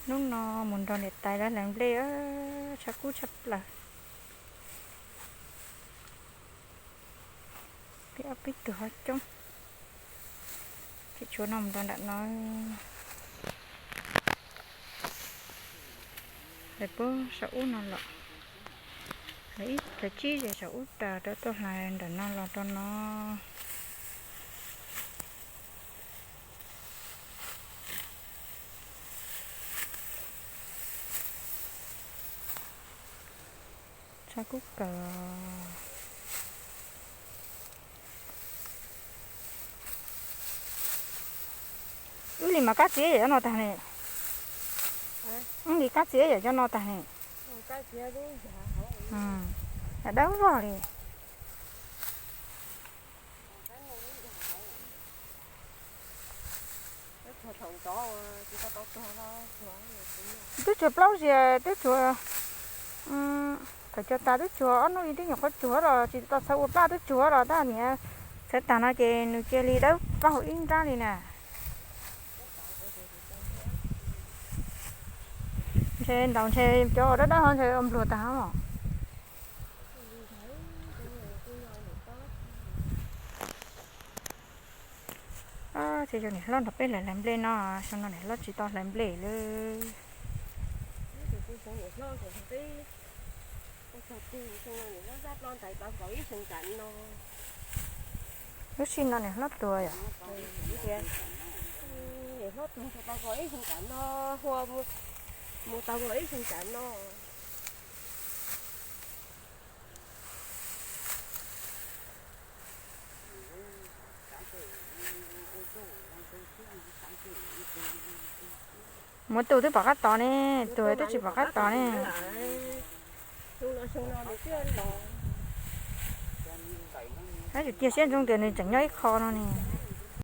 Hnub no mus nrog niam tais lawv hlais nplej, tshav kub tshaj plaws. Peb ob peb tug ho coob, tseem tshuav no mus nrog nram no. Lawv puag saum ub no los, lawv tsib ze saum ub tas rov tuaj hlais nram no los rau no. Tshav kub kawg. Wb li mas kab txiav yam cov no tag ne. Wb li kab txiav yam cov no tag ne. Dawb vog li. Twb tsuag plaub ziag, twb tsuag, thaum cog tas twb tsuag ob hnub ib tib nyuam qhuav tsuag los tsis tau txhawv ua plab twb tsuag los tab niam txhawv tag no ces nws cia li dawb plaub hau ib nrab li na. Ntshe ntaus ntshe cov dawb dawb ho ntshe ua npluag tag os. Ces zoo niam hlob nrog peb hlais hlais nplej no, xyoo no niam hlob tsis tau hlais nplej li. Lub sij no niam hlob tuag yom. Niam hlob tuag tau kaum ib xyoo tam no, hua mus tau kaum ib xyoo tam no. Muaj tus twb pom qab tos ne, tus twb tsis pom qab tos ne. Tab sis cia siab ntsoov tias nws tseem nyob ib qho no ne.